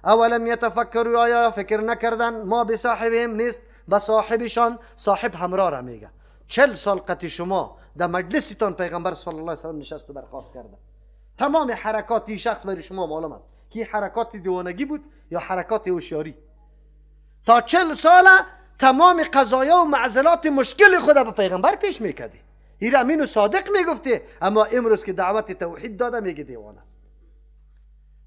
اولم یتفکروا، آیا فکر نکردن؟ ما بصاحبهم نیست، به صاحبشان، صاحب همراه را میگه. 40 سال قطع شما در مجلستان پیغمبر صلی الله علیه و سلم نشست و برخاست کرده. تمام حرکات این شخص برای شما معلوم است که حرکات دیوانگی بود یا حرکات هوشیاری. تا 40 سال تمام قضایا و معضلات مشکل خود به پیغمبر پیش میکردی. این امین و صادق میگفتی، اما امروز که دعوت توحید داده میگه دیوانه است.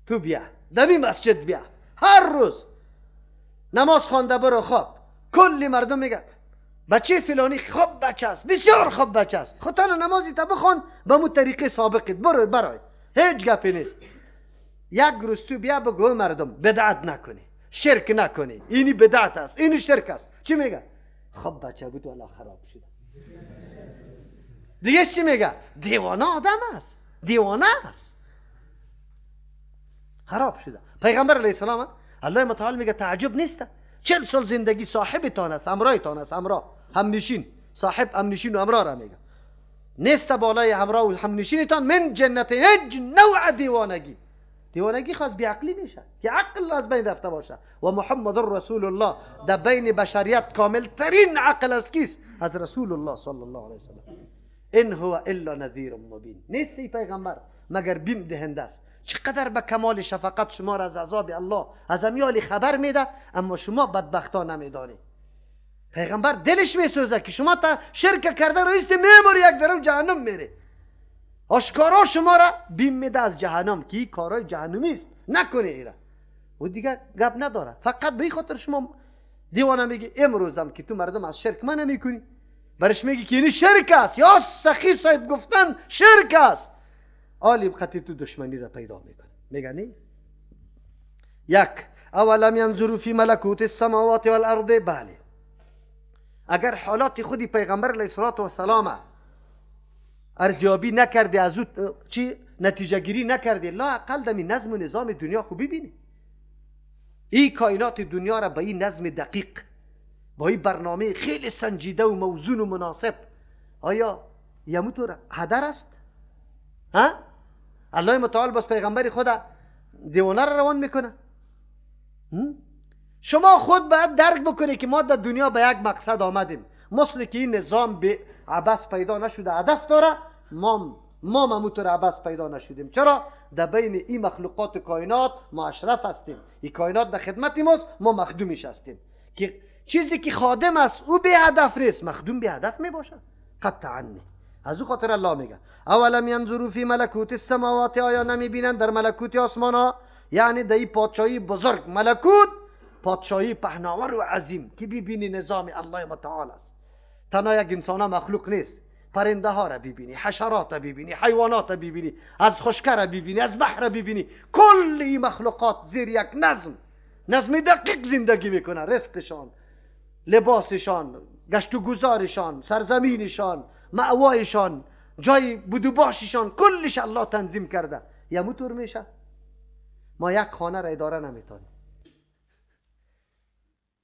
تو بیا دمی مسجد بیا، هر روز نماز خوانده برو خواب. کلی مردم میگه بچه فلانی خوب بچه است، بسیار خوب بچه است، خودتان نمازی تا بخوان به مو طریقه سابقت برو برای، هیچ گپی نیست. یک روز تو بیا بگو مردم بدعت نکنی، شرک نکنی، اینی بدعت است، اینی شرک است. چی میگه؟ خوب بچه بود والا خراب شده. دیگه چی میگه؟ دیوانه آدم است، دیوانه است، خراب شده. پیغمبر علیه السلام الله متعال میگه تعجب نیست، 40 سال زندگی صاحبتان است، همراهتان است، همراه همنشین، صاحب همنشین و همراه را میگه نیست بالای همراه و همنشینتان من جنت هیچ نوع دیوانگی. دیوانگی خاص بیعقلی میشه که عقل از بین رفته باشه. و محمد رسول الله در بین بشریت کامل ترین عقل از کیست؟ از رسول الله صلی الله علیه وسلم. ان هو الا نذیر مبین. نیست ای پیغمبر مگر بیم دهنده است. چقدر به کمال شفقت شما را از عذاب الله از امیال خبر میده، اما شما بدبختان نمیدانی. پیغمبر دلش میسوزه که شما تا شرک کرده رئیس میموری یک درم جهنم میره. آشکارا شما را بیم میده از جهنم که این کارای جهنمی است، نکنه ایره. و دیگه گپ نداره. فقط به این خاطر شما دیوانه میگه امروزم که تو مردم از شرک من نمیکنی، برش میگی که اینی شرک است، یا سخی صاحب گفتن شرک است. آلی قطعی تو دشمنی را پیدا میکنه. میگه نه. یک، اولم ینظروا فی ملکوت السماوات والارض. بله، اگر حالات خودی پیغمبر علیه الصلاة والسلام ارزیابی نکردی، از او چی نتیجه گیری نکردی، لا اقل دمی نظم و نظام دنیا خوب ببینی. این کائنات دنیا را به این نظم دقیق، با این برنامه خیلی سنجیده و موزون و مناسب، آیا یموتور هدر است؟ ها؟ الله متعال باز پیغمبر خود دیوانه را روان میکنه. شما خود باید درک بکنی که ما در دنیا به یک مقصد آمدیم. مثل که این نظام به عبث پیدا نشده، هدف داره، ما همونطور عبث پیدا نشدیم. چرا؟ در بین این مخلوقات کائنات ما اشرف هستیم. این کائنات در خدمت ماست، ما مخدومش هستیم. که چیزی که خادم است او به هدف نیست، مخدوم به هدف می باشه قطعا. از او خاطر الله میگه اولم ینظروا فی ملکوت السماوات، آیا نمیبینند در ملکوت آسمان ها، یعنی در این پادشاهی بزرگ، ملکوت پادشاهی پهناور و عظیم که ببینی نظام الله متعال است. تنها یک انسان مخلوق نیست، پرنده ها را ببینی، حشرات را ببینی، حیوانات را ببینی، از خشکه را ببینی، از بحر را ببینی، کل این مخلوقات زیر یک نظم، نظم دقیق زندگی میکنه. رزقشان، لباسشان، گشت و گذارشان، سرزمینشان، مأوایشان، جای بود باششان، کلش الله تنظیم کرده. یا موتور میشه ما یک خانه را اداره نمیتونیم،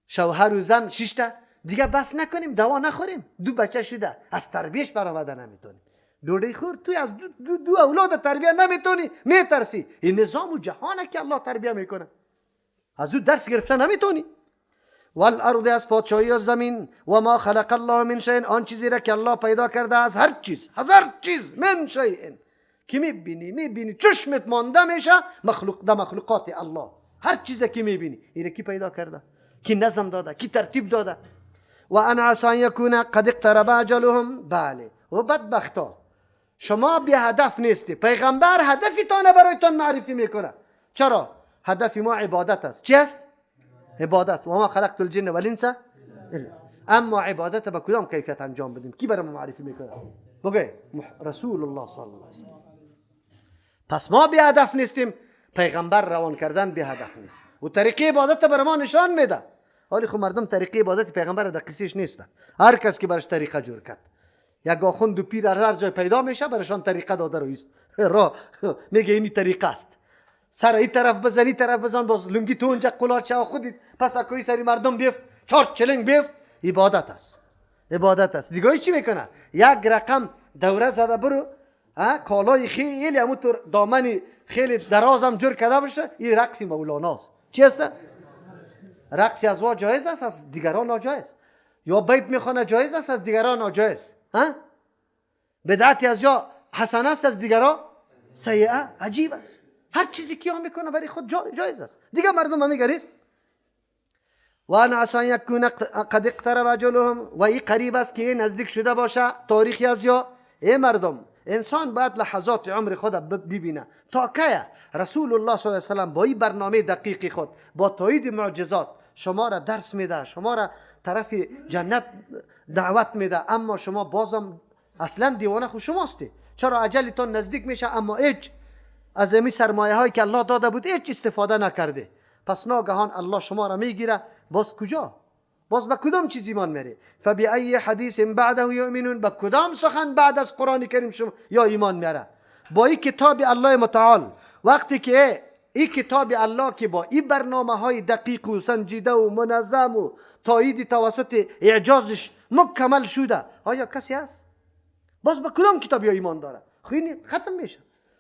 شوهر و زن شش دیگه بس نکنیم، دوا نخوریم، دو بچه شده از تربیهش برآمده نمیتونیم، دوری خور توی از دو اولاد تربیه نمیتونی، میترسی. این نظام و جهانه که الله تربیه میکنه، از او درس گرفته نمیتونی. والارض، از پادشاهی زمین، و ما خلق الله من شیء، آن چیزی را که الله پیدا کرده از هر چیز، هزار چیز، من شیء که میبینی، میبینی چشمت مانده میشه مخلوق ده مخلوقات الله، هر چیزی که میبینی این کی پیدا کرده، کی نظم داده، کی ترتیب داده. و ان عسى ان یکون قد اقترب اجلهم. بله، و بدبختا شما بی هدف نیستی. پیغمبر هدفتان برایتان معرفی میکنه. چرا؟ هدف ما عبادت است. چی است؟ عبادت. و ما خلقت الجن والانس الا. اما عبادت به کدام کیفیت انجام بدیم؟ کی برای ما معرفی میکنه؟ بگه رسول الله صلی الله علیه و سلم. پس ما بی هدف نیستیم، پیغمبر روان کردن بی هدف نیست و طریقه عبادت برای ما نشان میده. ولی خب مردم طریقه عبادت پیغمبر در قصیش نیست. هر کس که برش طریقه جور کرد، یک آخوند و پیر هر جای پیدا میشه برشان طریقه داده رویست را میگه اینی طریقه است، سر این طرف بزن، این طرف بزن، باز لنگی تو اونجا قلاچه خودت پس اکوی سری مردم بیفت، چهار چلنگ بیفت، عبادت است، عبادت است. دیگه چی میکنه؟ یک رقم دوره زده برو، کالای خیلی همونطور دامنی خیلی درازم جور کرده باشه، این رقص مولانا است. چی است؟ رقص از وا جایز است، از دیگران ناجایز. یا بیت میخوانه جایز است، از دیگران ناجایز. ها؟ بدعت از یا حسن است، از دیگران سیئه. عجیب است. هر چیزی که ها میکنه برای خود جایز است، دیگه مردم هم میگه نیست. و ان عسى یکون قد اقترب اجلهم، و این قریب است که نزدیک شده باشه تاریخی از یا. ای مردم، انسان باید لحظات عمر خود ببینه تا که رسول الله صلی الله علیه و سلم با این برنامه دقیق خود با تایید معجزات شما را درس میده، شما را طرف جنت دعوت میده، اما شما بازم اصلا دیوانه خود شماستی. چرا اجلتان نزدیک میشه اما هیچ از این سرمایه هایی که الله داده بود هیچ استفاده نکرده. پس ناگهان الله شما را میگیره، باز کجا؟ باز به کدام چیز ایمان میاری؟ فبأی حدیث بعده یؤمنون، به کدام سخن بعد از قرآن کریم شما یا ایمان میاره؟ با این کتاب الله متعال. وقتی که این کتاب الله که با این برنامه های دقیق و سنجیده و منظم و تایید توسط اعجازش مکمل شده، آیا کسی هست باز به کدام کتاب یا ایمان داره؟ خیلی ختم میشه،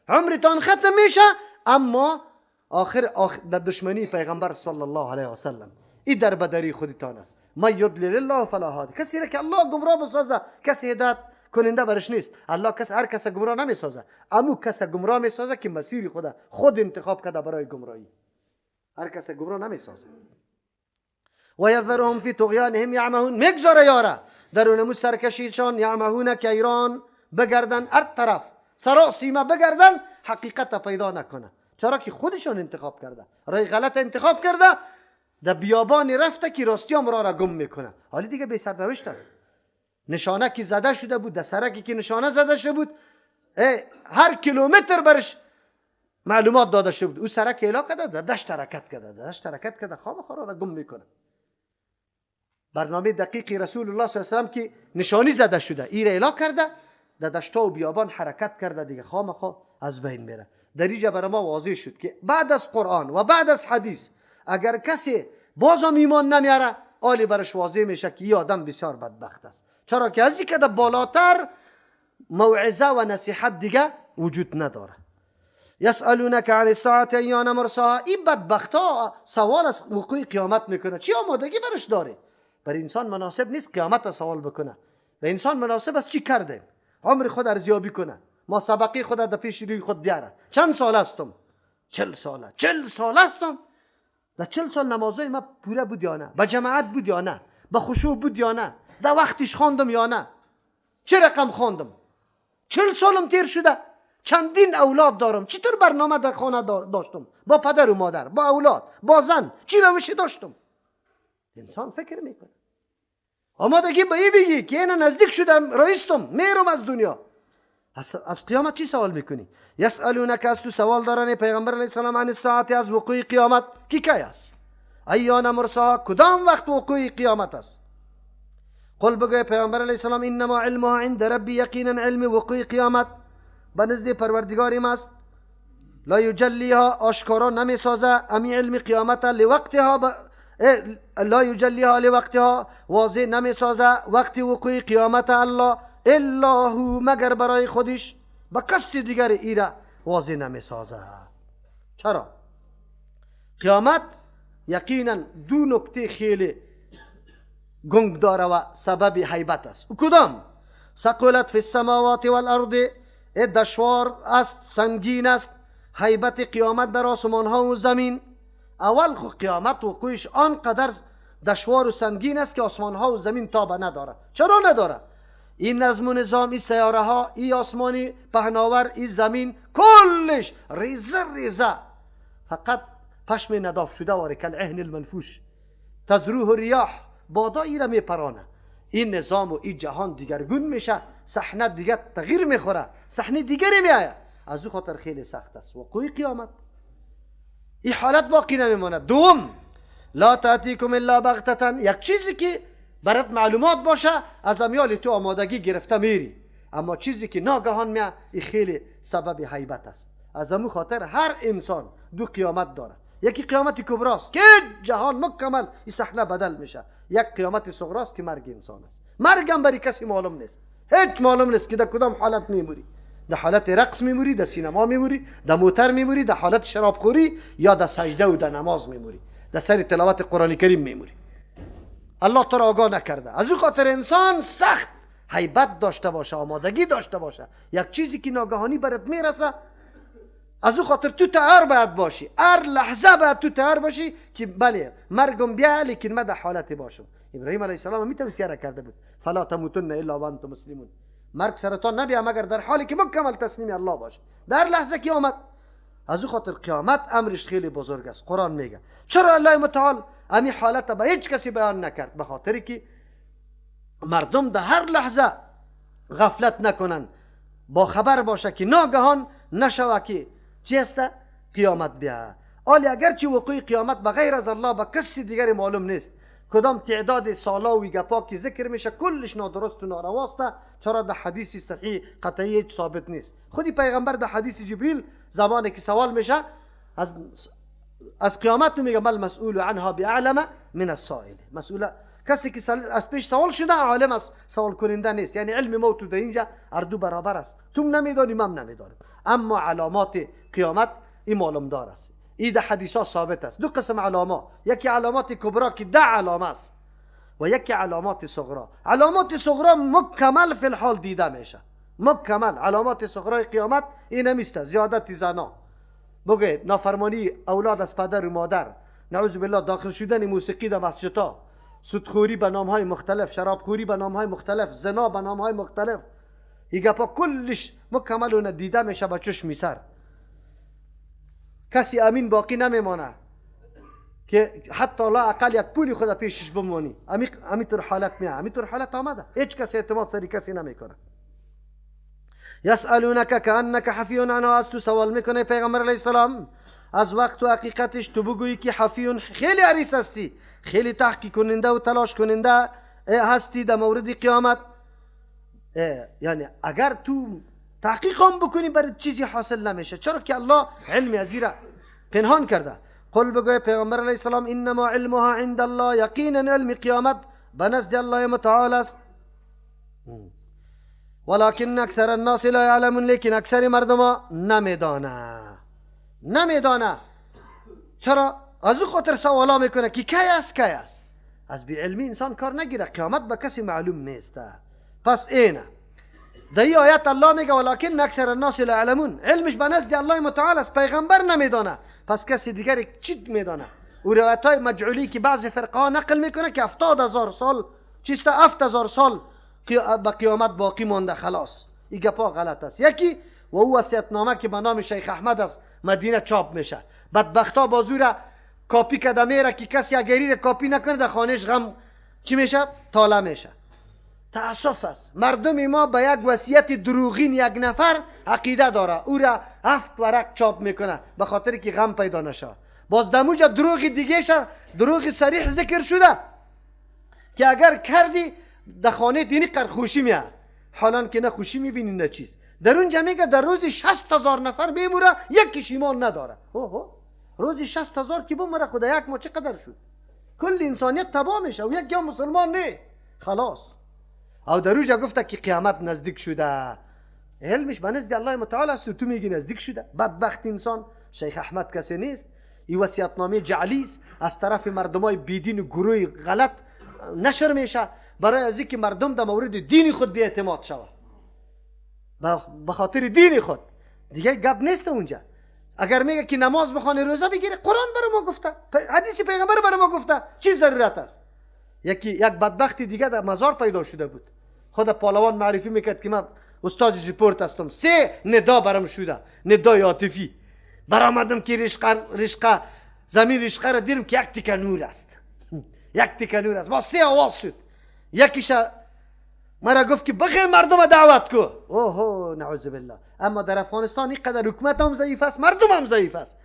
عمرتان ختم میشه، اما آخر در دشمنی پیغمبر صلی الله علیه و سلم این در بدری خودتان است. ما یضلل الله فلا هادی، کسی را که الله گمراه بسازه کسی هدایت کننده برش نیست. الله کس هر کس گمراه نمیسازه، امو کس گمراه میسازه که مسیر خود انتخاب کرده برای گمراهی. هر کس گمراه نمیسازه. و یذرهم فی طغیانهم یعمهون، میگذاره یاره در اونمو سرکشیشان، یعمهون که ایران بگردن هر طرف سراسیمه بگردن، حقیقت پیدا نکنه. چرا که خودشان انتخاب کرده، راه غلط انتخاب کرده، در بیابانی رفته که راستی هم را گم میکنه. حالی دیگه بی سرنوشت است. نشانه که زده شده بود، در سرکی که نشانه زده شده بود، هر کیلومتر برش معلومات داده شده بود، او سرک اعلا کرده، در دشت حرکت کرده، در دشت حرکت کرده، خامخا را گم میکنه. برنامه دقیق رسول الله صلی الله علیه و سلم که نشانی زده شده، این را اعلا کرده، در دشت و بیابان حرکت کرده، دیگه خامخا از بین میره. در اینجا برای ما واضح شد که بعد از قرآن و بعد از حدیث اگر کسی بازم ایمان نمیاره، آلی برش واضح میشه که این آدم بسیار بدبخت است. چرا که از این که بالاتر موعظه و نصیحت دیگه وجود نداره. یسألونک عن الساعة ایان مرساها، این بدبخت ها سوال از وقوع قیامت میکنه. چی آمادگی برش داره؟ برای انسان مناسب نیست قیامت سوال بکنه. به انسان مناسب است چی کرده، عمر خود ارزیابی کنه، ما سبقی خود در پیش روی خود بیاره. چند سال هستم؟ 40 ساله. 40 سال هستم. در 40 سال نمازهای ما پوره بود یا نه؟ با جماعت بود یا نه؟ با خشوع بود یا نه؟ در وقتش خواندم یا نه؟ چه رقم خواندم؟ 40 سالم تیر شده، چندین اولاد دارم، چطور برنامه در خانه داشتم؟ با پدر و مادر، با اولاد، با زن، چی روشی داشتم؟ انسان فکر میکنه. آمادگی به این بگی که اینا نزدیک شدم، رئیستم، میرم از دنیا. از قیامت چی سوال میکنی؟ یسألونک، از تو سوال دارن پیغمبر علیه السلام، عن الساعت، از وقوع قیامت کی کی است؟ ایان مرساها، کدام وقت وقوع قیامت است؟ قل، بگوی پیغمبر علیه السلام، انما علمها عند ربی، یقینا علم وقوع قیامت به نزد پروردگاریم است. لا یجلیها، آشکارا نمیسازه امی علم قیامت، لوقتها لا یجلیها لوقتها، واضح نمیسازه وقت وقوع قیامت الله الا هو، مگر برای خودش، با کسی دیگر ایره واضح نمیسازه. چرا؟ قیامت یقینا دو نکته خیلی گنگ داره و سبب هیبت است. کدام؟ ثقلت فی السماوات والارض، دشوار است، سنگین است هیبت قیامت در آسمان ها و زمین. اول خو قیامت وقوعش آنقدر دشوار و سنگین است که آسمان ها و زمین تابه نداره. چرا نداره؟ این نظم و نظام، این سیاره ها، این آسمانی پهناور، این زمین، کلش ریزه ریزه، فقط پشم نداف شده واره، کالعهن المنفوش تزروه الریاح، بادا ای را میپرانه. این نظام و این جهان دیگرگون میشه، صحنه دیگه تغییر میخوره، صحنه دیگری میآید. از او خاطر خیلی سخت است وقوع قیامت. این حالت باقی نمیماند. دوم، لا تأتیکم الا بغتة، یک چیزی که برات معلومات باشه از امیال تو آمادگی گرفته میری، اما چیزی که ناگهان میاد این خیلی سبب هیبت است. از امو خاطر هر انسان دو قیامت داره. یکی قیامت کبراست که جهان مکمل این صحنه بدل میشه، یک قیامت صغراست که مرگ انسان است. مرگ هم برای کسی معلوم نیست، هیچ معلوم نیست که در کدام حالت میموری. در حالت رقص میموری، در سینما میموری، در موتر میموری، در حالت شرابخوری، یا در سجده و در نماز میموری، در سر تلاوت قرآن کریم میموری. الله تو را آگاه نکرده. از او خاطر انسان سخت هیبت داشته باشه، آمادگی داشته باشه. یک چیزی که ناگهانی برات میرسه، از او خاطر تو تیار باید باشی، هر لحظه باید تو تیار باشی که بله مرگم بیا، لیکن من در حالت باشم. ابراهیم علیه السلام می توصیه را کرده بود، فلا تموتن الا وانتم مسلمون، مرگ سرتان نبیا مگر در حالی که مکمل تسلیم الله باشه. در لحظه که آمد. از او خاطر قیامت امرش خیلی بزرگ است. قرآن میگه چرا الله متعال امی حالت به هیچ کسی بیان نکرد؟ به خاطر که مردم در هر لحظه غفلت نکنن، با خبر باشه که ناگهان نشوه که چی است؟ قیامت بیا. آلی اگرچه وقوع قیامت به غیر از الله به کسی دیگری معلوم نیست، کدام تعداد سالا و گپا که ذکر میشه کلش نادرست و نارواست. چرا در حدیث صحیح قطعی هیچ ثابت نیست. خودی پیغمبر در حدیث جبریل زمانی که سوال میشه از قیامت میگه مل مسئول عنها باعلم من السائل. مسئول کسی که از پیش سوال شده عالم است، سوال کننده نیست. یعنی علم ما تو در اینجا هر دو برابر است، تو نمیدانی من نمیدانم. اما علامات قیامت این معلوم دار است، این در حدیث ها ثابت است. دو قسم علامات، یکی علامات کبرا که 10 علامه است و یکی علامات صغرا. علامات صغرا مکمل فی الحال دیده میشه، مکمل علامات صغرای قیامت این همیست: زیادت زنا، بگه نافرمانی اولاد از پدر و مادر، نعوذ بالله داخل شدن موسیقی در مسجدها، سودخوری به نامهای مختلف، شرابخوری به نامهای مختلف، زنا به نامهای مختلف. این گپا کلش مکمل اون دیده میشه با چشم سر. کسی امین باقی نمیمانه که حتی لا اقل یک پولی خود پیشش بمانی. امیطور حالت میه، امیطور حالت آمده، هیچ کسی اعتماد سری کسی نمیکنه. یسألونک کأنک حفی عنها، از تو سوال میکنه پیغمبر علیه السلام از وقت و حقیقتش، تو بگویی که حفی، خیلی حریص هستی، خیلی تحقیق کننده و تلاش کننده هستی در مورد قیامت. یعنی اگر تو تحقیق هم بکنی برای چیزی حاصل نمیشه، چرا که الله علم از را پنهان کرده. قل بگوی پیغمبر علیه السلام انما علمها عند الله، یقینا علم قیامت به نزد الله متعال است، ولكن اکثر الناس لا یعلمون، لیکن اکثر مردم نمیدانه، نمیدانه. چرا؟ از او خاطر سوالا میکنه که کی است، کی است. از بی علمی انسان کار نگیره، قیامت به کسی معلوم نیست. پس اینه در این آیت الله میگه ولکن اکثر الناس لا یعلمون، علمش به نزد الله متعال است، پیغمبر نمیدانه، پس کسی دیگر چی میدانه؟ و روایت های مجعولی که بعضی فرقه ها نقل میکنه که 70,000 سال چیست، 7,000 سال به قیامت باقی مانده، خلاص. این گپا غلط است. یکی و او وصیت‌نامه که به نام شیخ احمد از مدینه چاپ میشه، بدبختا بازو را کاپی کده میره که کسی اگری را کاپی نکنه در خانهش غم چی میشه؟ تاله میشه. تأسف است مردم ما به یک وصیت دروغین یک نفر عقیده داره، او را 7 ورق چاپ میکنه به خاطر که غم پیدا نشه. باز دموجه دروغ دیگه شه، دروغ صریح ذکر شده که اگر کردی در خانه دینی قرخوشی میاد، حالان که نه خوشی میبینی نه چیز. در اونجا میگه در روز 60,000 نفر میموره، یکیش ایمان نداره. اوه روزی 60,000 که بمره، خدا یک ما چقدر شد؟ کل انسانیت تباه میشه و یک یا مسلمان نه، خلاص. او در اونجا گفته که قیامت نزدیک شده، علمش به نزد الله متعال است و تو میگی نزدیک شده. بدبخت انسان. شیخ احمد کسی نیست، این وصیت‌نامه جعلی است، از طرف مردمای بیدین و گروه غلط نشر میشه برای از اینکه مردم در مورد دین خود بی اعتماد شود، به خاطر دین خود. دیگه گپ نیست اونجا. اگر میگه که نماز بخوانه روزه بگیره، قرآن برای ما گفته، حدیث پیغمبر برای ما گفته، چی ضرورت است؟ یک بدبختی دیگه در مزار پیدا شده بود، خود پهلوان معرفی میکرد که من استاد سپورت هستم، 3 ندا برام شده، ندای عاطفی برآمدم که رشقه زمین رشقه را دیدم که یک تیکه نور است، یک تیکه نور است. با 3 آواز شد. یکیش مرا گفت که بخیر مردم دعوت کو. اوه نعوذ بالله. اما در افغانستان اینقدر حکومت هم ضعیف است، مردم هم ضعیف است،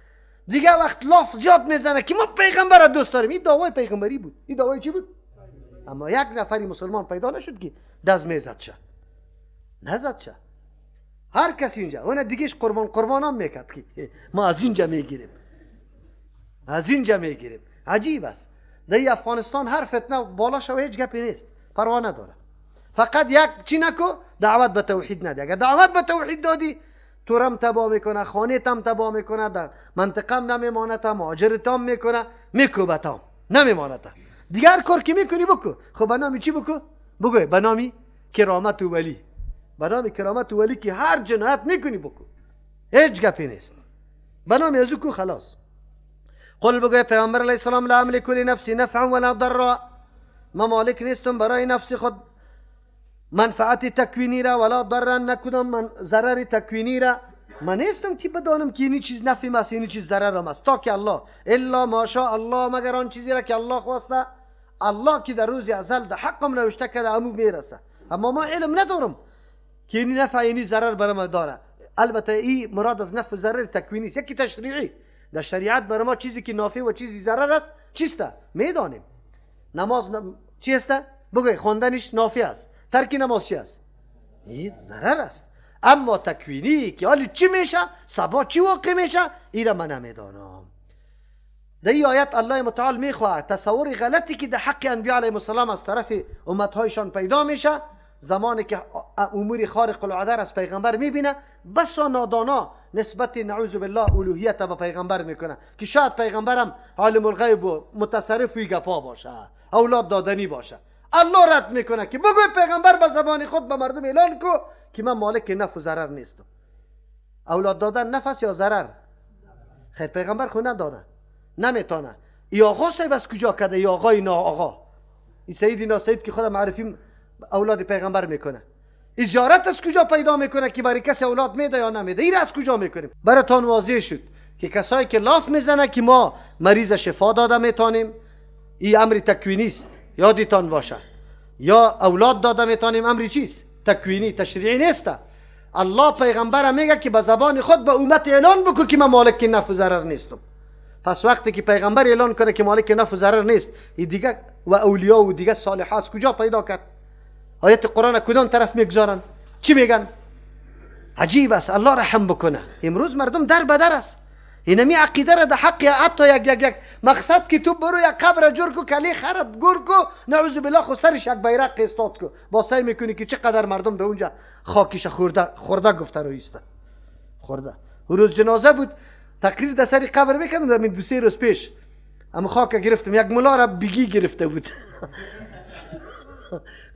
دیگه وقت لاف زیاد میزنه که ما پیغمبر را دوست داریم. این دعوای پیغمبری بود، این دعوای چی بود؟ اما یک نفری مسلمان پیدا نشد که دست میزد شه، نزد شه. هر کسی اینجا اون دیگهش قربان قربان هم میکرد که ما از اینجا میگیریم، از اینجا میگیریم. عجیب است در افغانستان هر فتنه بالا شوه هیچ گپی نیست، پروا نداره. فقط یک چی نکو، دعوت به توحید نده. اگر دعوت به توحید دادی تو رم تبا میکنه، خانه تم تبا میکنه، در منطقه نمیمانه، تا مهاجرتام میکنه، میکوبتام نمیمانه. دیگر کار که میکنی بکو. خب به نام چی بکو؟ بگو به نام کرامت و ولی. به نام کرامت و ولی که هر جنایت میکنی بکو، هیچ گپی نیست. به نام از کو خلاص. قل بگو پیامبر علیه السلام لا املک لنفسی نفعا ولا ضرا، ما مالک نیستم برای نفس خود منفعت تکوینی را، ولا ضرا نکنم من ضرر تکوینی را. من نیستم که بدانم که این چیز نفع است این چیز ضرر است، تا که الله الا ما شاء الله، مگر آن چیزی را که الله خواسته. الله که در روز ازل در حقم نوشته کرده امو میرسه، اما ما علم ندارم که این نفع این ضرر برای ما داره. البته این مراد از نفع ضرر تکوینی است، یکی تشریعی. در شریعت برای ما چیزی که نافع و چیزی ضرر است چیست میدانیم. نماز چی است؟ بگوی خواندنش نافع است، ترک نماز چی است؟ این ضرر است. اما تکوینی که حالی چی میشه، صبا چی واقع میشه، این را من نمیدانم. در این آیت الله متعال میخواهد تصور غلطی که در حق انبیاء علیهم السلام از طرف امتهایشان پیدا میشه، زمانی که امور خارق العاده از پیغمبر میبینه، بسا نادانا نسبت نعوذ بالله الوهیت به پیغمبر میکنه که شاید پیغمبرم عالم الغیب و متصرف وی گپا باشه، اولاد دادنی باشه. الله رد میکنه که بگوی پیغمبر به زبان خود به مردم اعلان کو که من مالک نفع و ضرر نیستم. اولاد دادن نفس یا ضرر؟ خیر پیغمبر خو نداره، نمیتونه. ای آقا صاحب از کجا کرده؟ ای آقای نا آقا، ای سیدی نا سید که خود معرفی اولاد پیغمبر میکنه، ای زیارت از کجا پیدا میکنه که برای کسی اولاد میده یا نمیده؟ این از کجا میکنیم؟ براتان واضح شد که کسایی که لاف میزنه که ما مریض شفا داده میتونیم، این امر تکوینی است، یادتان باشه. یا اولاد داده میتونیم، امر چیست؟ تکوینی، تشریعی نیست. الله پیغمبر میگه که به زبان خود به امت اعلان بکن که من مالک نفع و ضرر نیستم. پس وقتی که پیغمبر اعلان کنه که مالک نفع و ضرر نیست، این دیگه و اولیا و دیگه صالحا از کجا پیدا کرد؟ آیت قرآن کدام طرف میگذارن؟ چی میگن؟ عجیب است. الله رحم بکنه. امروز مردم در بدر است. اینمی عقیده را در حق حتی یک یک یک مقصد که تو برو یک قبر جور کو، کلی خرد گور کو، نعوذ بالله خو سرش یک بیرق استاد کو، با سعی میکنی که چقدر مردم در اونجا خاکش خورده خورده گفته رو ایسته خورده. روز جنازه بود، تقریر در سر قبر میکردم در دو سه روز پیش، اما خاک گرفتم، یک ملا را بگی گرفته بود.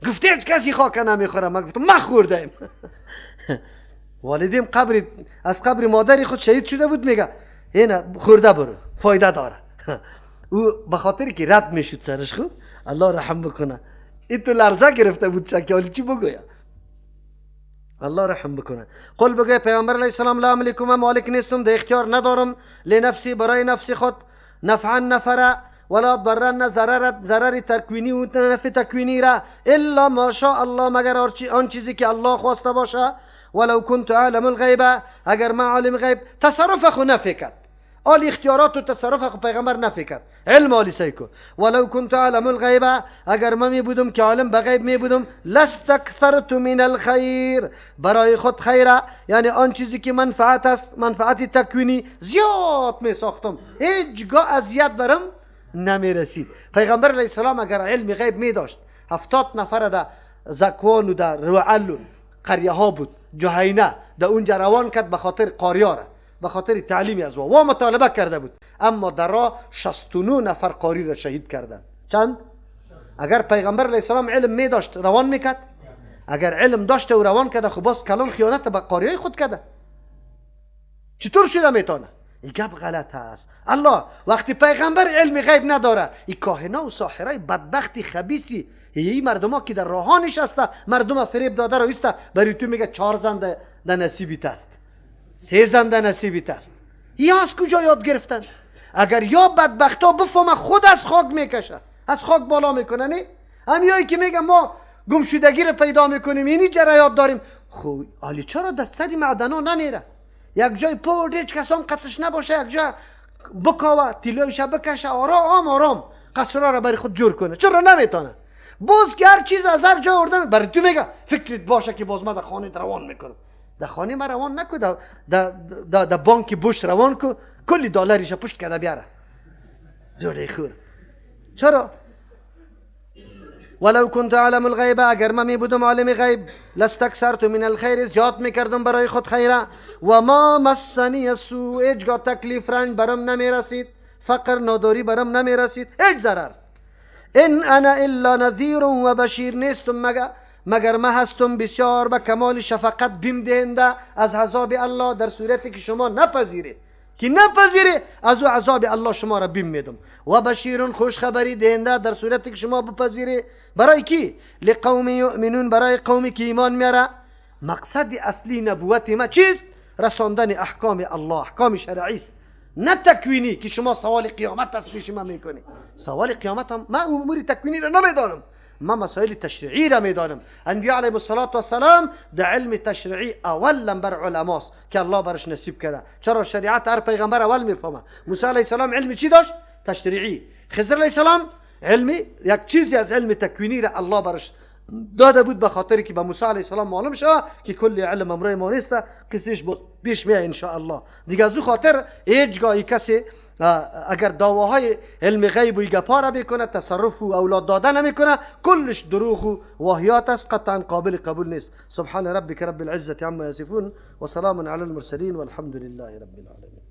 گفته هیچ کسی خاک نمیخوره. من گفتم ما خوردیم. والدیم قبر از قبر مادری خود شهید شده بود، میگه اینا خورده برو فایده داره. او به خاطر که رد میشد سرش. خوب الله رحم بکنه، این تو لرزه گرفته بود چکالی چی بگویا. الله رحم بکنه. قل بگوی پیامبر علیه السلام لا املک، من مالک نیستم، در اختیار ندارم، لنفسی برای نفس خود، نفعا نفره ولا ضرا ضرر ضرر تکوینی و نفع تکوینی را، الا ما شاء الله، مگر آن چیزی که الله خواسته باشه. ولو كنت عالم الغیب، اگر ما عالم غیب، تصرف خو نفی کرد، آل اختیارات و تصرف خو پیغمبر نفی کرد، علم آلی سیکو. ولو كنت عالم الغیب، اگر ما می بودم که عالم به غیب می بودم، لاستکثرت من الخیر، برای خود خیره، یعنی آن چیزی که منفعت است، منفعت تکوینی زیاد می ساختم، هیچگاه اذیت برم نمی رسید. پیغمبر علیه السلام اگر علم غیب می داشت، 70 نفر در زکوان و در روعل قریه ها بود، جهینه در اونجا روان کرد به خاطر قاریاره، به خاطر تعلیم از و مطالبه کرده بود، اما در راه 69 نفر قاری را شهید کردن. چند؟ اگر پیغمبر علیه السلام علم می داشت روان میکرد؟ اگر علم داشته و روان کرده، خب باز کلان خیانت به قاریای خود کرده، چطور شده میتونه؟ این گپ غلط است. الله وقتی پیغمبر علم غیب نداره، این کاهنا و ساحرای بدبختی خبیثی، این مردم ها که در راه نشسته مردم فریب داده رو ایسته، برای تو میگه 4 زن در نصیبیت است، 3 زن در نصیبیت است. یا از کجا یاد گرفتن؟ اگر یا بدبختا بفهمه خود از خاک میکشه، از خاک بالا میکنه. نه همیایی که میگه ما گمشدگی رو پیدا میکنیم، اینی جریات داریم، خب حالی چرا دست سری معدنا نمیره؟ یک جای پرد هیچ کسان قطش نباشه، یک جای بکاوه تیلویش بکشه، آرام آرام قصرا را برای خود جور کنه. چرا نمیتونه؟ باز که هر چیز از هر جای آوردن برای تو میگه فکرت باشه که باز ما در خانه روان میکنم. در خانه ما روان نکو، در بانک بوش روان کو، کلی دلاریش پشت کرده بیاره دوره خور. چرا؟ ولو كنت اعلم الغیب، اگر من می بودم عالم غیب، لاستکثرت من الخیر، زیاد میکردم برای خود خیره. و ما مسنی السوء، هیچگاه تکلیف رنج برم نمیرسید، فقر ناداری برم نمیرسید، هیچ ضرر. ان انا الا نذیر و بشیر، نیستم مگر ما هستم بسیار به کمال شفقت بیم دهنده از عذاب الله، در صورتی که شما نپذیرید، که نپذیری از او عذاب الله شما را بیم میدم. و بشیرون، خوش خبری دهنده در صورتی که شما بپذیری. برای کی؟ لقوم یؤمنون، برای قومی که ایمان میاره. مقصد اصلی نبوت ما چیست؟ رساندن احکام الله، احکام شرعی است، نه تکوینی که شما سوال قیامت از پیش ما میکنی. سوال قیامت هم ما امور تکوینی را نمیدانم، ما مسائل تشریعی را میدانم. انبیاء علیهم الصلاة والسلام در علم تشریعی اول بر علماست که الله برش نصیب کرده. چرا شریعت هر پیغمبر اول میفهمه. موسی علیه السلام علم چی داشت؟ تشریعی. خضر علیه السلام علمی، یک چیزی از علم تکوینی را الله برش داده بود، به خاطر که به موسی علیه السلام معلوم شد که کل علم امرای ما نیست، قصهش پیش میاد ان شاء الله. دیگه از او خاطر هیچگاهی کسی اگر دعواهای علم غیب و گپا را بکنه، تصرف و اولاد داده نمیکنه، کلش دروغ و واهیات است، قطعا قابل قبول نیست. سبحان ربک رب العزة عما یصفون و سلام علی المرسلین والحمد لله رب العالمین.